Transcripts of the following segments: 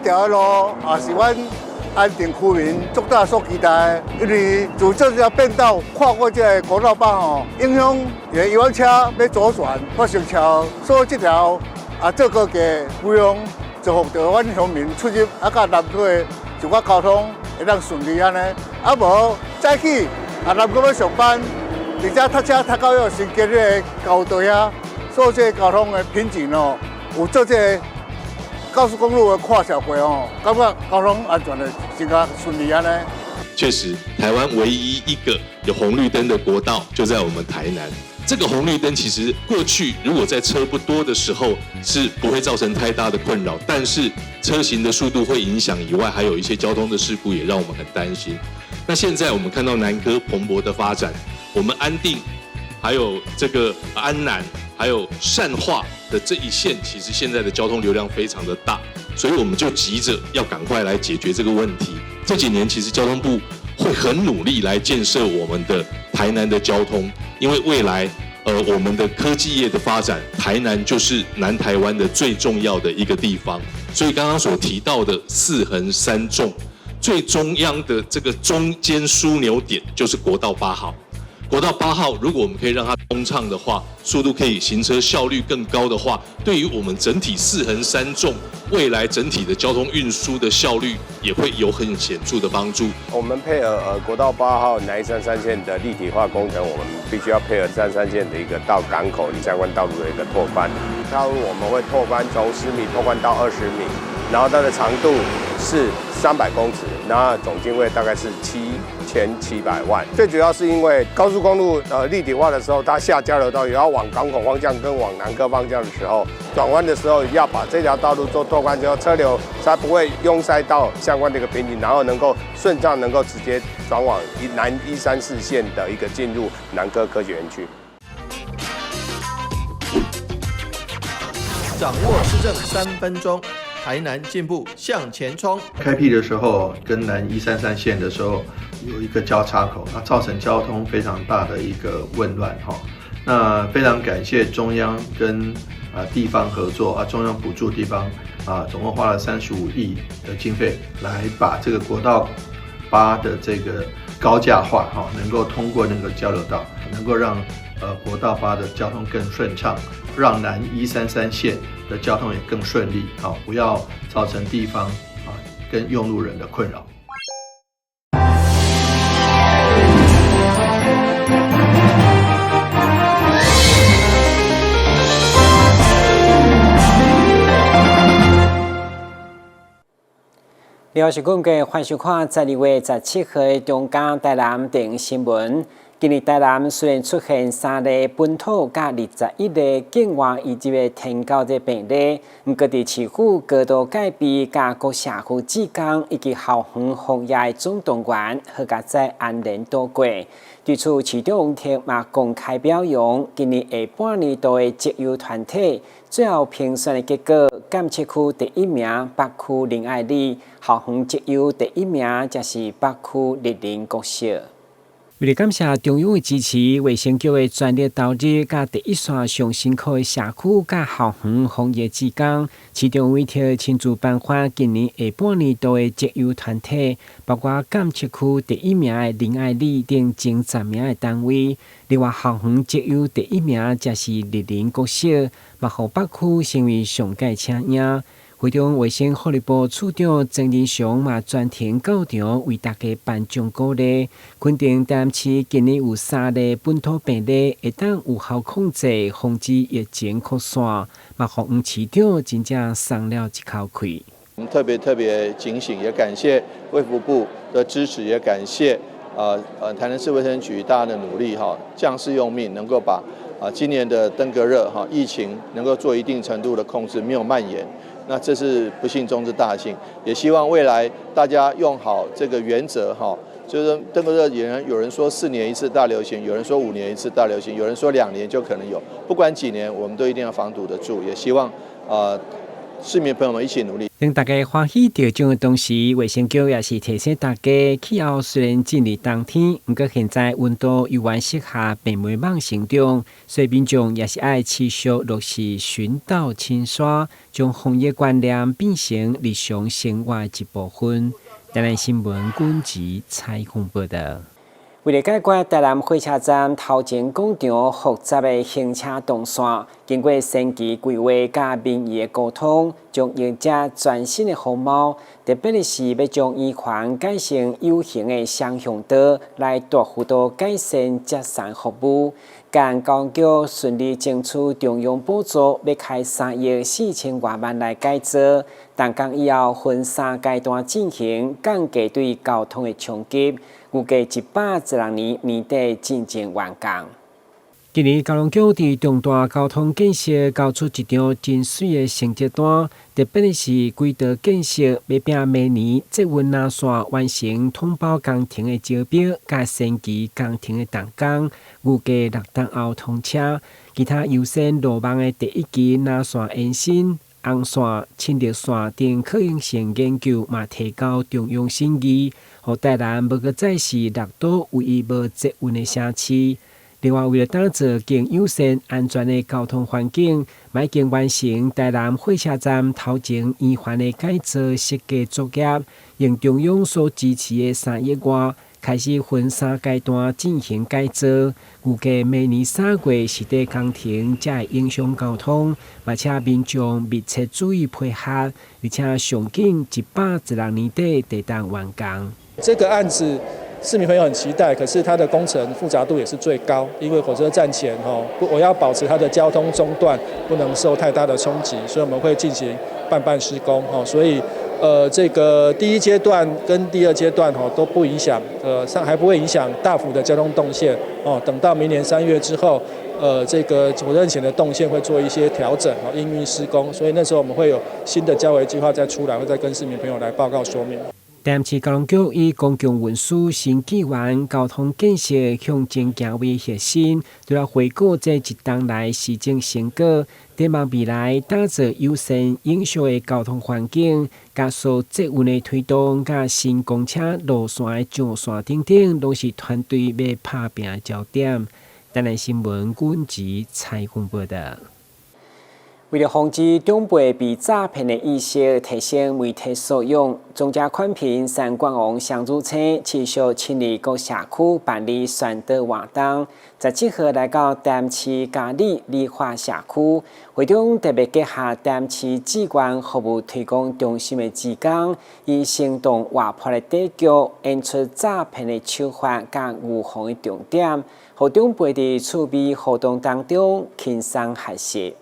條路也是阮安定區民足早所期待的，因為自這條變道跨過這個國道八號，影響遊覽車欲左轉發生車禍，所以這條啊做高架不用造福著阮鄉民出入啊，佮南區的一寡交通會當順利按呢。啊無早起啊南區欲上班，而且塞車塞到遐新街彼个交道遐，所以這個交通的瓶頸哦，有做這個高速公路的跨橋過哦，感覺交通安全的真較順利按呢。確實，台灣唯一一個有紅綠燈的國道就在我們台南。這個紅綠燈其實過去如果在車不多的時候是不會造成太大的困擾，但是車行的速度會影響以外，還有一些交通的事故也讓我們很擔心。那現在我們看到南科蓬勃的發展，我們安定，還有這個安南，還有善化的這一線，其實現在的交通流量非常的大，所以我們就急着要趕快來解決這個問題。這幾年其實交通部會很努力來建設我們的台南的交通，因為未來，我們的科技業的發展，台南就是南台灣的最重要的一個地方。所以剛剛所提到的四橫三縱，最中央的這個中間樞紐點就是國道八號。國道八號，如果我們可以讓它通暢的話，速度可以行車效率更高的話，對於我們整體四橫三縱未來整體的交通運輸的效率也會有很顯著的幫助。我們配合國道八號南一三三線的立體化工程，我們必須要配合三三線的一個到港口相關道路的一個拓寬。道路我們會拓寬從10米拓寬到20米，然後它的長度是300公尺，然後總經費大概是7700萬。最主要是因為高速公路立體化的時候，它下交流道也要往港口方向跟往南科方向的時候，轉彎的時候要把這條道路做拓寬之後，車流才不會擁塞到相關的一個瓶頸，然後能夠順暢能夠直接轉往南134線的一個進入南科科學園區。掌握市政3分鐘，台南進步向前衝。開闢的時候，跟南一三三線的時候有一個交叉口，那造成交通非常大的一個混亂哈。那非常感謝中央跟地方合作啊，中央補助地方啊，總共花了35億的經費來把這個國道八的這個高架化哈，能夠通過那個交流道，能夠讓國道八的交通更順暢，讓南一三三線的交通也更順利，好，不要造成地方啊跟用路人的困擾。你好，是講嘅歡迎收看12月17號的中廣台南電新聞。今年台南雖然出現三例本土佮21例境外移入的天狗這病例，毋過佇市府高度戒備佮各社區志工以及校園防疫的總動員，好佳哉安然度過。對此，市長王悌嘛公開表揚，今年下半年度的績優團體，最後評選的結果，監測區第一名北區仁愛里，校園績優第一名則是北區立林國小。為了感謝中央的支持，衛生局的全力投入，佮第一線上辛苦的社區佮校園防疫志工，市長委託親自頒發今年下半年度的績優團體，包括監測區第一名的仁愛里等前10名的單位。另外，校園績優第一名則是立林國小，嘛予北區成為上屆精英。會中衛生福利部處長曾仁祥嘛專程到場為大家頒獎鼓勵，肯定台南市今年有三例本土病例，會當有效控制，防止疫情擴散，嘛予黃市長真正鬆了一口氣。我們特別特別警醒，也感謝衛福部的支持，也感謝台南市衛生局大家的努力哈，將士用命，能夠把今年的登革熱哈疫情能夠做一定程度的控制，沒有蔓延。那這是不幸中之大幸，也希望未來大家用好這個原則哈，就是登革熱，有人說4年一次大流行，有人說5年一次大流行，有人說2年就可能有，不管幾年，我們都一定要防堵得住。也希望市民朋友們一起努力。當大家歡喜得獎的同時，衛生局也是提醒大家，氣候雖然進入冬天，毋過現在溫度猶原適合病媒蚊成長，所以民眾也是愛持續落實巡倒清沙，將防疫觀念變成日常生活的一部分。台南新聞軍籍採訪報道。為了解決台南火車站頭前廣場複雜的行車動線，經過先期規劃佮民意的溝通，將迎接全新的風貌。特別的是欲將圓環改成 U 型的雙向道，來大幅度改善接送服務。交通局順利爭取中央補助，欲開3億4千外萬來改造。動工以後分三階段進行，降低對交通的衝擊。預計116年年底進前完工。今年交通局佇重大交通建設交出一張真媠的成績單，特別是軌道建設欲拼明年捷運藍線完成統包工程的招標，佮先期工程的動工，預計六冬後通車。其他優先路網的第一期藍線延伸、紅線、深綠線等可行性研究嘛提交中央審議，予台南無閣再是六都唯一無捷運的城市。另外，為了打造更友善、安全的交通環境，已經完成台南火車站頭前圓環的改造設計作業，用中央所支持的3億外，開始分三階段進行改造。預計明年3月實地工程才會影響交通，嘛請民眾密切注意配合，而且上緊116年底會當完工。這個案子，市民朋友很期待，可是它的工程複雜度也是最高，因為火車站前吼，我要保持它的交通中斷，不能受太大的衝擊，所以我們會進行半半施工吼，所以這個第一階段跟第二階段吼都不影響，上還不會影響大幅的交通動線哦。等到明年3月之後，這個火車站前的動線會做一些調整哦，營運施工，所以那時候我們會有新的交維計劃再出來，會再跟市民朋友來報告說明。台南市交通局以公共運輸新紀元交通建設向前行為核心，除了回顧這一冬來施政成果，展望未來打造友善永續的交通環境，加速捷運的推動，佮新公車路線的上線等等，攏是團隊欲拍拚的焦點。台南新聞阮吉採訪報道。為了防止長輩被詐騙的意識，提升媒體素養，中嘉寬頻三冠王雙主星持續親臨各社區辦理宣導活動。17號來到台南市嘉里梨花社區，會中特別結合台南市志願服務推廣中心的志工，以生動活潑的短劇演出詐騙的手法佮預防的重點，予長輩佇趣味活動當中輕鬆學習。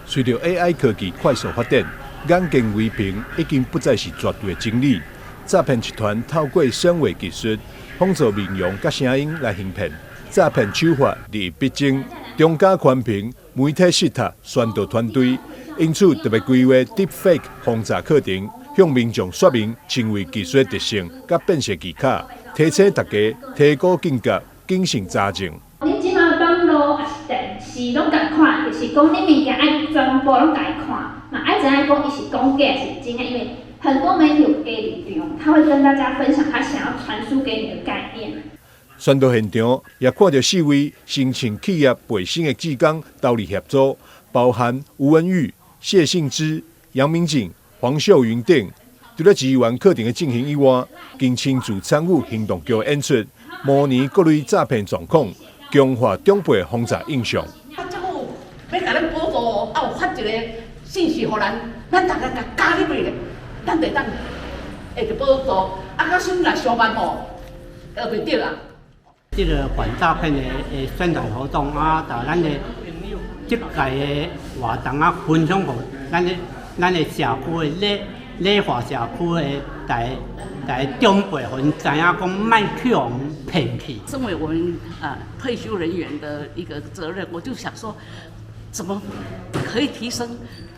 隨著 AI 科技快速發展，眼見為憑已經不再是絕對的真理。詐騙集團透過深偽技術，仿造面容佮聲音來行騙，詐騙手法日益逼真。中嘉寬頻媒體實塔宣導團隊，因此特別規劃 Deepfake 防詐課程，向民眾說明深偽技術的特性佮辨識技巧，提醒大家提高警覺，謹慎查證。恁這馬網路抑是電視攏共看，就是講恁物件愛全部攏共伊看，嘛愛知影講伊是講假抑是真的，因為很多媒體有假立場，他會跟大家分享他想要傳輸給你的概念。宣導現場也看著四位申請企業背身的志工投入協助，包含吳文玉、謝信之、楊明景、黃秀雲等。除了職員課程的進行以外，更親自參與行動劇演出，模擬各類詐騙狀況，強化長輩防詐印象。政府欲共咱補助，啊有發一個信息予咱，咱逐家共加入去咧，咱就當會著補助。啊，假使若上萬吼，就袂著啊。這個反詐騙的宣傳活動啊，佇咱的這屆的活動啊，分享予咱的社區的梨花社區的大長輩，予𪜶知影講，莫去予騙去。身為我們啊退休人員的一個責任，我就想說，怎麼可以提升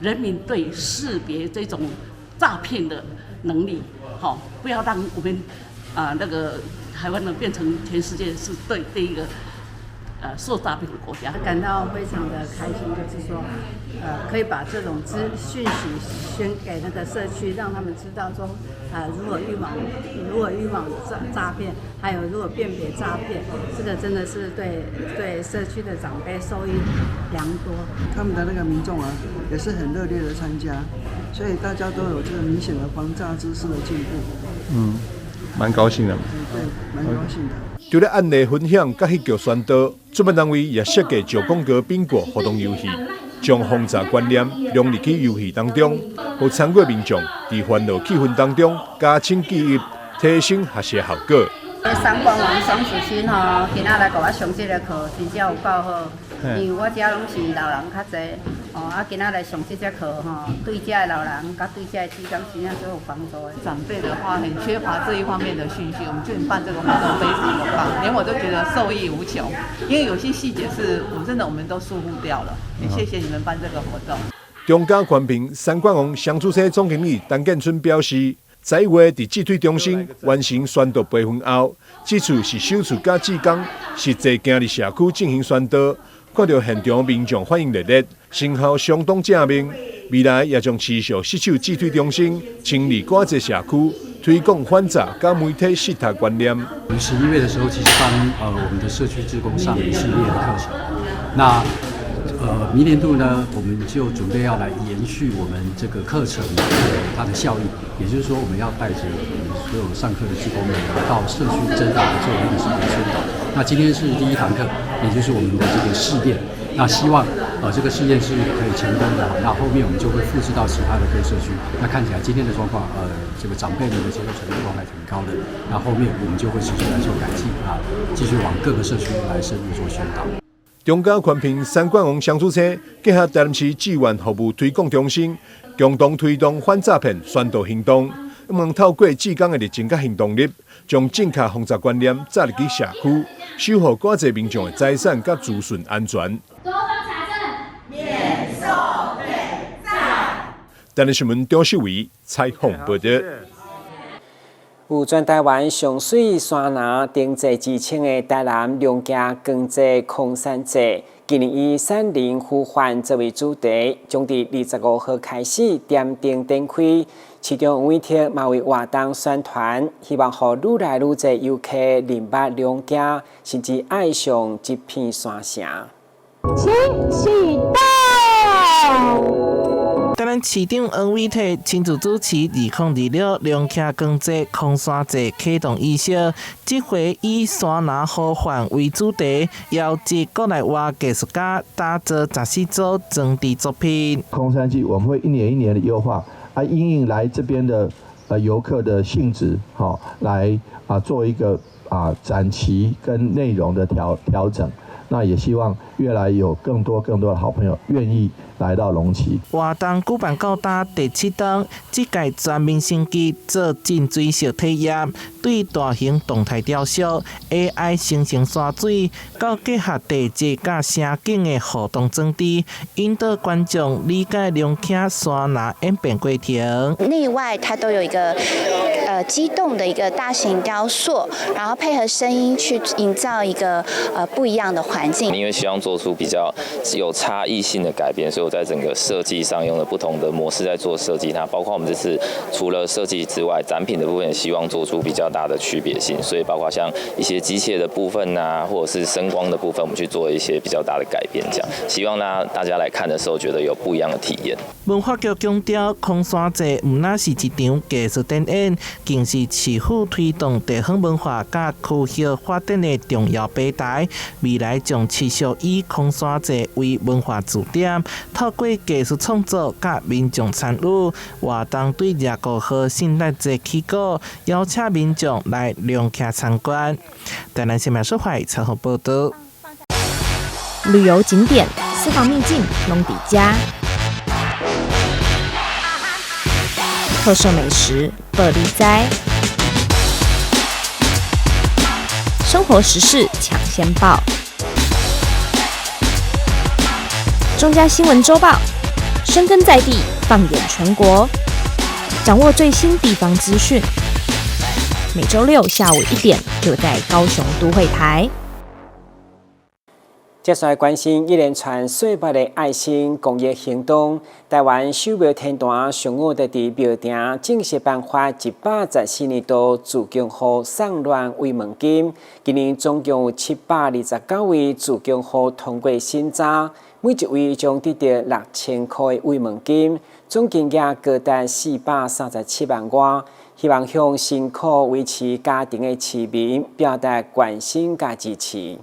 人民對識別這種詐騙的能力？好，不要讓我們啊那個台灣呢變成全世界是對第一個受詐騙的國家。感到非常的開心，就是說，可以把這種資訊息宣給那個社區，讓他們知道說，如何預防，如何預防詐騙，還有如何辨別詐騙，這個真的是對社區的長輩受益良多。他們的那個民眾啊，也是很熱烈的參加，所以大家都有這個明顯的防詐知識的進步。嗯，蠻高興的。對，蠻高興的。除了案例分享佮戲劇宣導，主辦單位也設計石廣告餅果互動遊戲，將防詐觀念融入去遊戲當中，予參與民眾佇歡樂氣氛當中加深記憶，提升學習效果。三冠王雙子星吼，今仔來共我上這個課，真正有夠好。因為我遮攏是老人較濟，哦，啊，今仔來上這節課吼，對遮的老人佮對遮的志工真正足有幫助的。長輩的話很缺乏這一方面的訊息，我們覺得辦這個活動非常的棒，連我都覺得受益無窮，因為有些細節是我真的我們都疏忽掉了。也謝謝你們辦這個活動。中嘉寬頻三冠王雙子星總經理陳建春表示，11月佇智推中心完成宣導培訓後，這次是首次佮志工實際行入社區進行宣導，看著現場民眾反應熱烈，成效相當正面。未來也將持續攜手智推中心，清理寡濟社區，推廣反詐佮媒體矽讀觀念。我們11月的時候，其實幫我們的社區志工上一系列的課程。那明年度呢，我們就準備要來延續我們這個課程的它的效益，也就是說，我們要帶着我們所有上課的志工們到社區真的來做一個識別宣導。那今天是第一堂課，也就是我們的這個試驗。那希望這個試驗是可以成功的，那後面我們就會複製到其他的各社區。那看起來今天的狀況，這個長輩們的接受程度都還挺高的。那後面我們就會持續來做改進啊，繼續往各個社區來深入做宣導。中嘉寬頻三冠王雙子星結合台南市志願服務推廣中心，共同推動反詐騙宣導行動，希望透過志工的熱情佮行動力，將正確防詐觀念紮入去社區，守護寡濟民眾的財產佮資訊安全。多方查證，免受騙詐。台南新聞張秀偉採訪報導。有全台灣上媠山林燈節之稱的台南龍徛光節空山祭，今年以山林呼喚作為主題，將佇25號開始點燈展開。市長黃偉哲嘛為活動宣傳，希望予愈來愈濟遊客認捌龍徛，甚至愛上這片山城。請啟動。台南市長黃偉哲親自主持2026龍徛光節空山祭啟動儀式，這回以山林呼喚為主題，邀集國內外藝術家打造14組裝置作品。空山祭我們會一年一年的優化，啊，因應來這邊的遊客的性質，好來啊做一個啊展期跟內容的調整。那也希望越來有更多更多的好朋友願意來到龍崎。活動舉辦到今第七冬，這屆全面升級做浸水式體驗，對大型動態雕塑、AI 生成山水，到結合地質佮聲景的互動裝置，引導觀眾理解龍徛山林演變過程。內外它都有一個機動的一個大型雕塑，然後配合聲音去營造一個不一樣的環境。因為希望做出比較有差異性的改變，所以我在整個設計上用了不同的模式在做設計。那包括我們這次除了設計之外，展品的部分也希望做出比較大的區別性，所以包括像一些機械的部分啊，或者是聲光的部分，我們去做一些比較大的改變，這樣希望呢大家來看的時候覺得有不一樣的體驗。文化局強調，空山祭毋但是一場藝術展演，更是市府推動地方文化佮區域發展的重要平台。未來將持續以空山祭為文化駐點，透過藝術創作佮民眾參與活動，對25號聖誕節起鼓，邀請民眾來龍徛參觀。台南新聞說懷採訪報導。旅遊景點、私房秘境攏佇遮，特色美食報你知，生活時事搶先報，中嘉新聞週報，深耕在地，放眼全國，掌握最新地方資訊。每週六下午1點，就在高雄都會台。接下來關心一連串歲末的愛心公益行動。台灣守廟天壇上午就佇廟埕正式頒發114年度自強號送暖慰問金。今年總共有729位自強戶通過審查，每一位將得著6000箍的慰問金，總金額高達437萬外。希望向辛苦維持家庭的市民表達關心佮支持。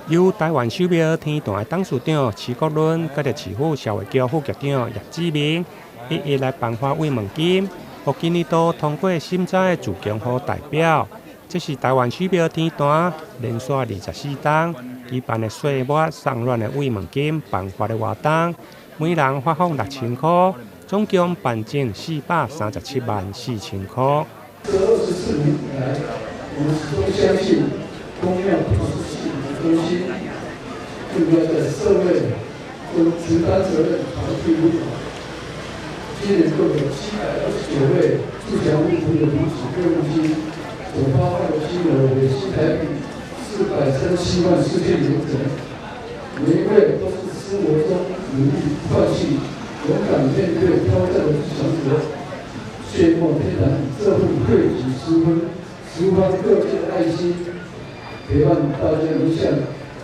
由台灣守廟天壇的董事長徐國倫，佮著市府社會局副局長葉志明，一一來頒發慰問金，予今年度通過審查的自強戶代表。這是台灣守廟天壇連續24冬舉辦的歲末送暖的慰問金頒發的活動，每人發放6000箍，總共頒贈437萬4千箍。這24年來，我們始終相信宮廟不是信仰中心，更要在社會中承擔責任，傳遞溫暖。今年共有729位自強戶朋友領取慰問金，總發放的金額為新台幣437萬4千元整。每一位都是生活中努力不放棄、勇敢面對挑戰的自強者。歲末天壇這份惠及十方各界的愛心，陪伴大家迎向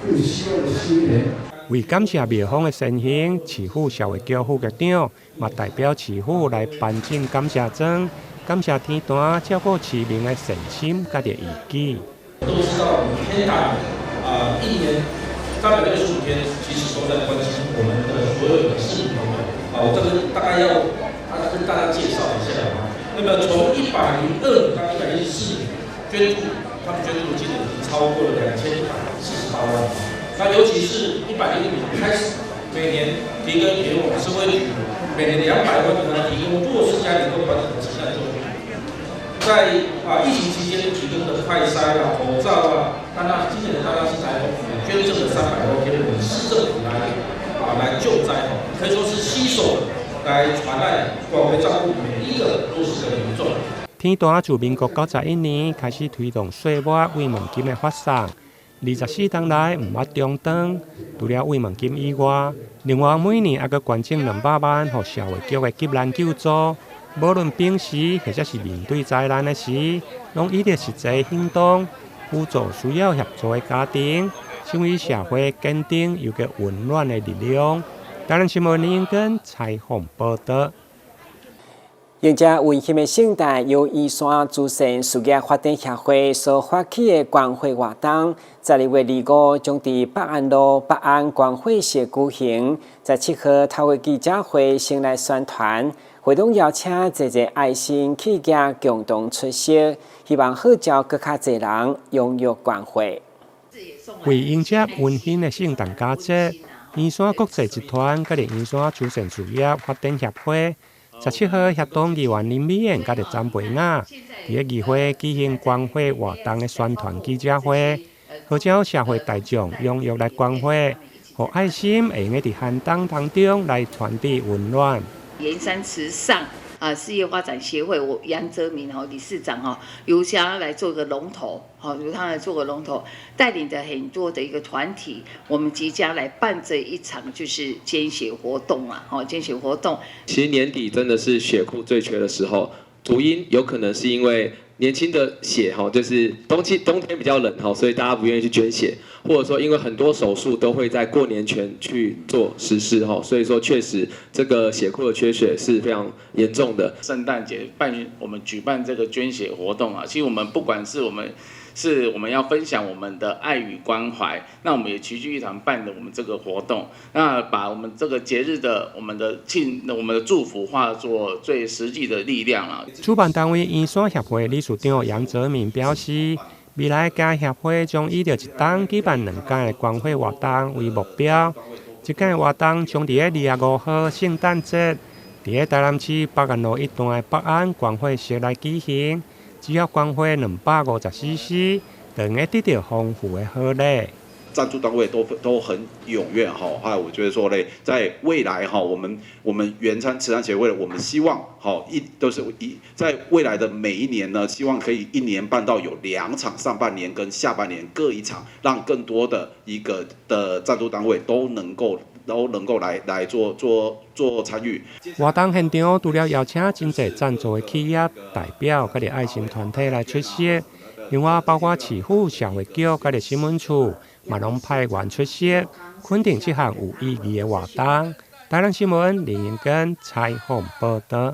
更希望的新年。為感謝廟方的善行，市府社會局副局長嘛代表市府來頒贈感謝狀，感謝天壇照顧市民的善心佮著義舉。都知道我們天壇啊，一年365天，其實都在關心我們的所有的市民朋友。啊，我這個大概要跟大家介紹一下啊。那麼從102年到114年，捐助他們捐助的金額已經超過了2148萬。那尤其是105年開始，每年提供給我們社會局每年200萬來提供弱勢家庭或團體的急難救助。在疫情期間提供的快篩啊、口罩啊，當然今年的當然是台風，捐贈了300萬給我們市政府來救災哈，可以說是攜手來傳愛，廣為照顧每一個弱勢的民眾。天壇自民國91年開始推動歲末慰問金的發送，24冬來毋捌中斷。除了慰問金以外，另外每年猶閣捐贈200萬予社會局的急難救助。無論平時或者是面對災難的時，攏以著實際行動輔助需要協助的家庭，成為社會堅定又閣溫暖的力量。台南新聞林英根採訪報導。迎接溫馨的聖誕，由圓山慈善事業發展協會所發起的關懷活動，12月25將佇北安路北安關懷室舉行。17號透過記者會先來宣傳，活動邀請濟濟愛心企業共同出席，希望號召閣較濟人踴躍關懷。為迎接溫馨的聖誕佳節，圓山國際集團佮圓山慈善事業發展協會，17號協同議員林美燕佮著詹培雅，佇咧議會舉行關懷活動的宣傳記者會，號召社會大眾踴躍來關懷，予愛心會用佇寒冬當中來傳遞溫暖。圓山慈善啊事業發展協會，我楊澤明哈理事長哈，由他來做個龍頭，好由他來做個龍頭，帶領着很多的一個團體，我們即將來辦這一場就是捐血活動啊，好捐血活動。其實年底真的是血庫最缺的時候，主因有可能是因為年輕的血哈，就是冬天比較冷哈，所以大家不願意去捐血，或者說因為很多手術都會在過年前去做實施哈，所以說確實這個血庫的缺血是非常嚴重的。聖誕節辦我們舉辦這個捐血活動啊，其實我們不管是我們要分享我們的愛與關懷，那我們也齊聚一堂辦的我們這個活動，那把我們這個節日的我們的慶我們的祝福化作最實際的力量啊。主辦單位圓山協會理事長楊澤明表示，未來該協會將以著一冬舉辦兩屆的關懷活動為目標，這屆活動將佇咧25號聖誕節，佇咧台南市北安路一段的北安關懷室來舉行。只要關懷250 cc，就會得著豐富的好禮。贊助單位都很踴躍哈，還有我覺得說咧，在未來哈，我們圓山慈善協會，我們希望哈一都是一在未來的每一年呢，希望可以一年辦到有兩場，上半年跟下半年各一場，讓更多的一個的贊助單位都能夠來做參與。活動現場除了邀請真濟贊助的企業代表，佮愛心團體來出席，另外包括市府社會局佮新聞處，嘛攏派員出席，肯定這項有意義的活動。台南新聞林英根採訪報道。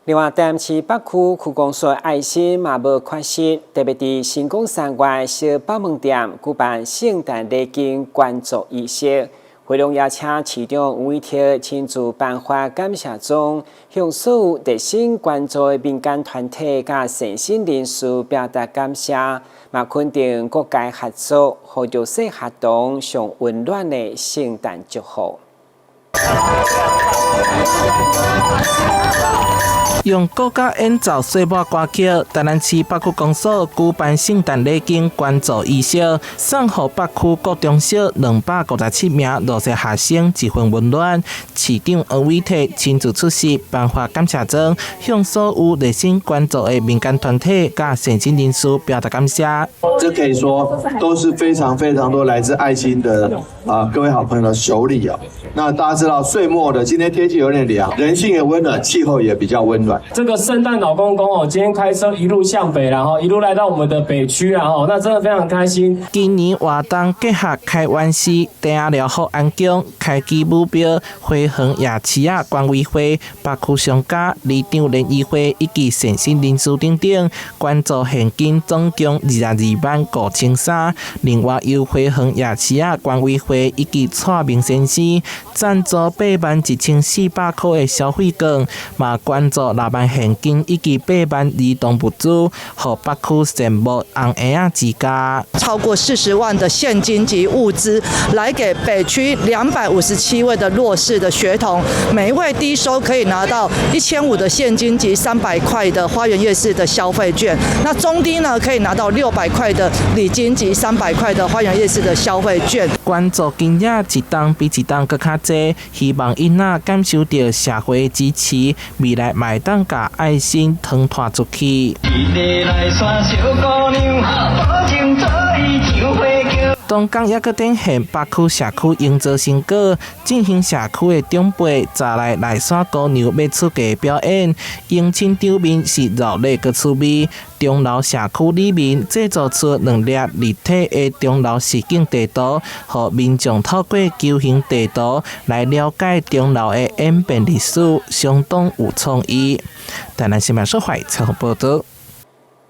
另外，台南市北區區公所愛心嘛無缺席，特別佇成功山外小百問店舉辦聖誕禮金捐助儀式，會中邀請市長黃偉哲親自頒發感謝狀，向所有熱心捐助的民間團體佮善心人士表達感謝，嘛肯定各界合作，予弱勢學童上溫暖的聖誕祝福。用國家演奏歲末歌曲，台南市北區公所舉辦聖誕禮金捐助儀式，送予北區國中小257名弱勢學生一份溫暖。市長黃偉哲親自出席頒發感謝狀，向所有熱心捐助的民間團體佮善心人士表達感謝。這可以說都是非常非常多來自愛心的啊各位好朋友的手禮啊。那大家知道歲末的今天天氣有點涼，人性也溫暖，氣候也比較溫暖。這個聖誕老公公哦，今天開車一路向北，然後一路來到我們的北區，然後那真的非常開心。今年活動結合開元寺、地仔寮福安宮、開基武廟、花園夜市仔管委會、北區商家、里長聯誼會以及善心人士等等，捐助現金總共225,300。另外，由花園夜市仔管委會以及蔡明先生贊助81,400塊的消費券，嘛捐助6萬現金以及8萬兒童物資，予北區善牧紅嬰仔之家。超過40萬的現金及物資，來給北區257位的弱勢的學童，每一位低收可以拿到1500的現金及300塊的花園夜市的消費券。那中低呢，可以拿到600塊的禮金及300塊的花園夜市的消費券。捐助金額一冬比一冬閣較濟，希望囡仔感受著社會支持，未來嘛會當共愛心傳播出去。當天猶閣展現北區社區營造成果，進行社區的長輩查來內山姑娘欲出嫁表演，迎親場面是熱鬧閣趣味。中樓社區裡面製作出兩粒立體的中樓實景地圖，予民眾透過球形地圖來了解中樓的演變歷史，相當有創意。台南新聞社採訪報導。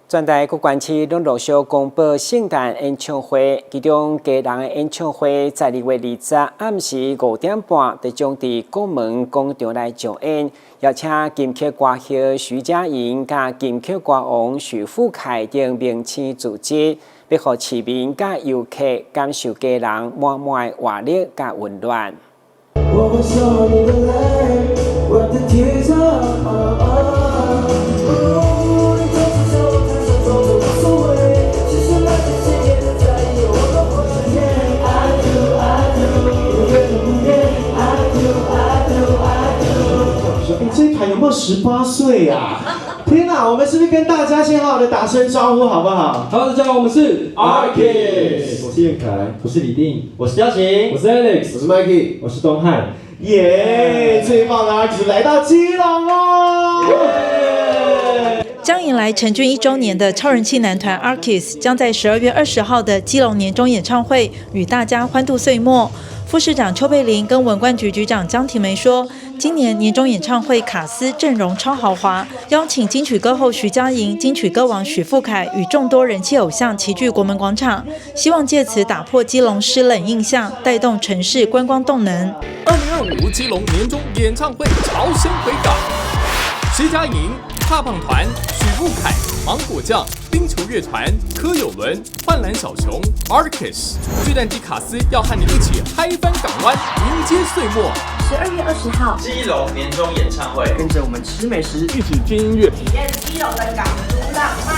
全台各縣市攏陸續公布聖誕演唱會，其中基隆的演唱會在2月20暗時5點半，就將佇國門廣場來上演，邀請金曲歌后徐佳瑩佮金曲歌王許富凱等明星助陣，欲予市民佮遊客感受基隆滿滿的活力佮溫暖。我會收你的淚，我的天上。這一團有沒有18歲啊？天哪，我們是不是跟大家先好好的打聲招呼，好不好？好，大家好，我們是 ARTKISS，我是晏凱，我是李定，我是嘉晴，我是 Alex，我是 Mikey，我是東漢。耶，最棒的 ARTKISS 來到基隆哦！將迎來成軍1週年的超人氣男團 ARTKISS 將在12月20號的基隆年終演唱會與大家歡度歲末。副市長邱佩玲跟文管局局長江婷梅說，今年年終演唱會卡司陣容超豪華，邀請金曲歌后徐佳瑩、金曲歌王許富凱與眾多人氣偶像齊聚國門廣場，希望借此打破基隆濕冷印象，帶動城市觀光動能。2025基隆年終演唱會潮聲回港，徐佳瑩、怕胖團、許富凱、芒果醬、冰球樂團、柯有倫、幻藍小熊、ARTKISS，巨蛋級卡司要和你一起嗨翻港灣，迎接歲末。 12月20號，基隆年終演唱會，跟着我們吃美食，一起聽音樂，體驗基隆的港都浪漫。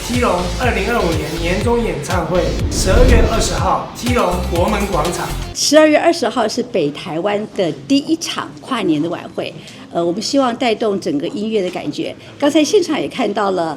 基隆2025年年终演唱会，12月20号，基隆国门广场。12月20号是北台湾的第一场跨年的晚会，我们希望带动整个音乐的感觉。刚才现场也看到了，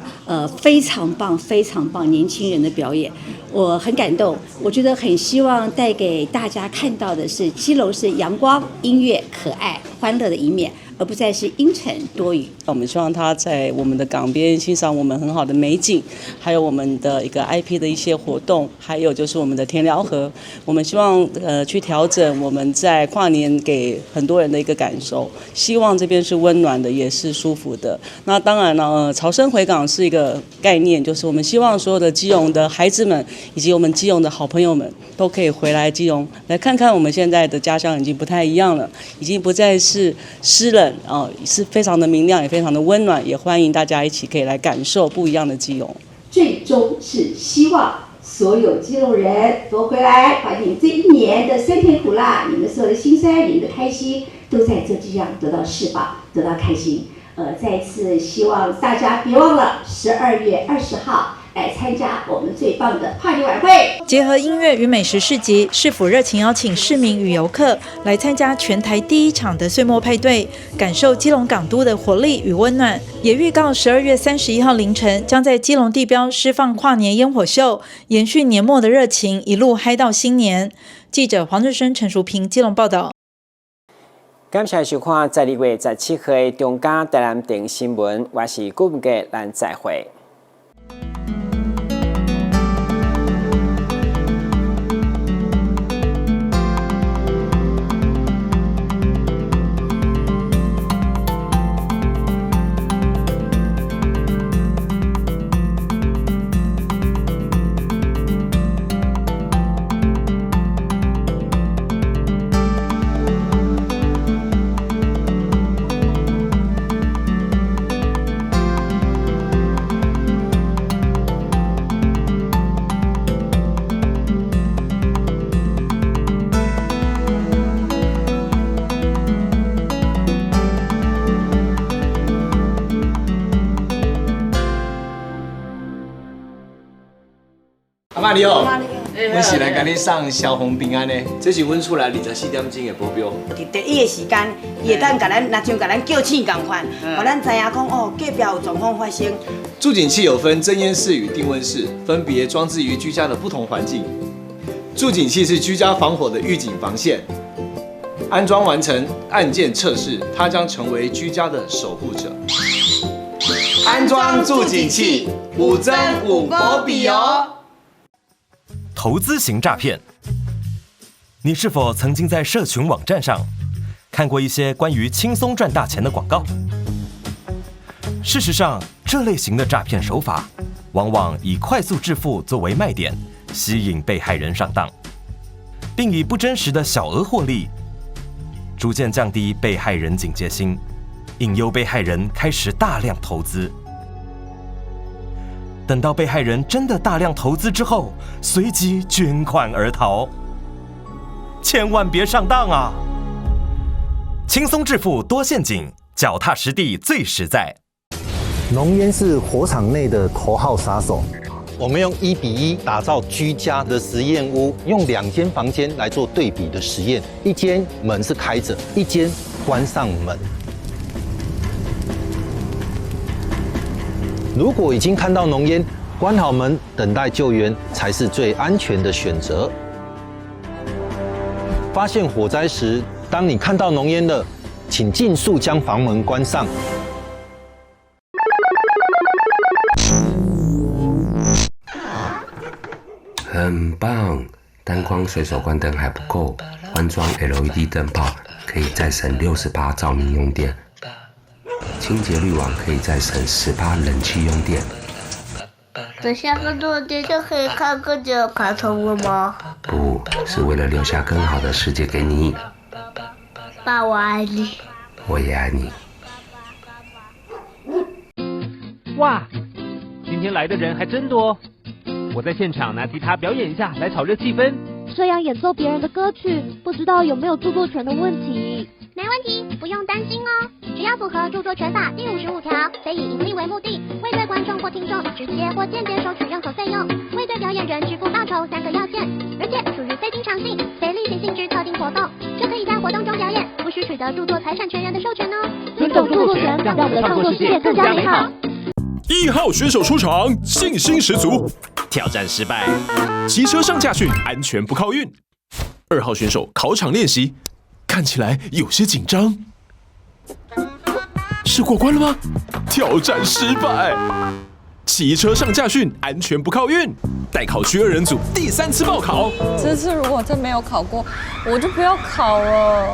非常棒、非常棒年轻人的表演，我很感动。我觉得很希望带给大家看到的是基隆是阳光、音乐、可爱、欢乐的一面，而不再是阴沉多雨。我们希望他在我们的港边欣赏我们很好的美景，还有我们的一个 IP 的一些活动，还有就是我们的田寮河。我们希望去调整我们在跨年给很多人的一个感受，希望这边是温暖的，也是舒服的。那当然了，潮生回港是一个概念，就是我们希望所有的基隆的孩子们以及我们基隆的好朋友们都可以回来基隆来看看我们现在的家乡已经不太一样了，已经不再是湿冷啊，是非常的明亮，也非常的温暖，也欢迎大家一起可以来感受不一样的基隆。最终是希望所有基隆人都回来，把你这一年的酸甜苦辣，你们所有的辛酸，你们的开心，都在这这样得到释放，得到开心。再次希望大家别忘了12月20号来参加我们最棒的跨年晚会。结合音乐与美食市集，市府热情邀请市民与游客来参加全台第一场的岁末派对，感受基隆港都的活力与温暖。也预告12月31号凌晨将在基隆地标释放跨年烟火秀，延续年末的热情，一路嗨到新年。记者黄日升、陈淑平基隆报道。感谢收看12月17号的中嘉台南电新闻，我是顾文杰，咱再会。阿嬤你好，阮是来共你送消防平安的，这是阮厝内24点钟的保镖。伫第一个时间，伊会当共咱，若像共咱叫醒仝款，予咱知影讲哦，隔壁有状况发生。住警器有分侦烟室与定温室，分别装置于居家的不同环境。住警器是居家防火的预警防线，安装完成按键测试，它将成为居家的守护者。安装住警器，五增五保比哦。投资型诈骗，你是否曾经在社群网站上看过一些关于轻松赚大钱的广告？事实上，这类型的诈骗手法往往以快速致富作为卖点，吸引被害人上当，并以不真实的小额获利，逐渐降低被害人警戒心，引诱被害人开始大量投资。等到被害人真的大量投资之后，随即卷款而逃。千万别上当啊！轻松致富多陷阱，脚踏实地最实在。浓烟是火场内的头号杀手。我们用1:1打造居家的实验屋，用2间房间来做对比的实验，一间门是开着，一间关上门。如果已经看到浓烟，关好门等待救援才是最安全的选择。发现火灾时，当你看到浓烟了，请尽速将房门关上。很棒，单光随手关灯还不够，换装 LED 灯泡可以再省68照明用电。清洁滤网可以再省10%冷气用电。等下个落地就可以看更久卡通了吗？不是为了留下更好的世界给你。爸，我爱你。我也爱你。哇，今天来的人还真多。我在现场拿吉他表演一下，来炒热气氛。这样演奏别人的歌曲，不知道有没有著作权的问题？没问题，不用担心哦。只要符合著作權法第55條，非以營利為目的，未對觀眾或聽眾直接或間接收取任何費用，未對表演人支付報酬三個要件，而且屬於非經常性、非例行性之特定活動，就可以在活動中表演，無需取得著作財產權人的授權哦。尊重著作權，讓我們的創作世界更加美好。 1號選手出場，信心十足，挑戰失敗，騎車上駕訓，安全不靠運。2號選手考場練習，看起來有些緊張，是過關了嗎？挑戰失敗，騎車上駕訓，安全不靠運。待考區二人組第三次報考。這次如果真沒有考過，我就不要考了。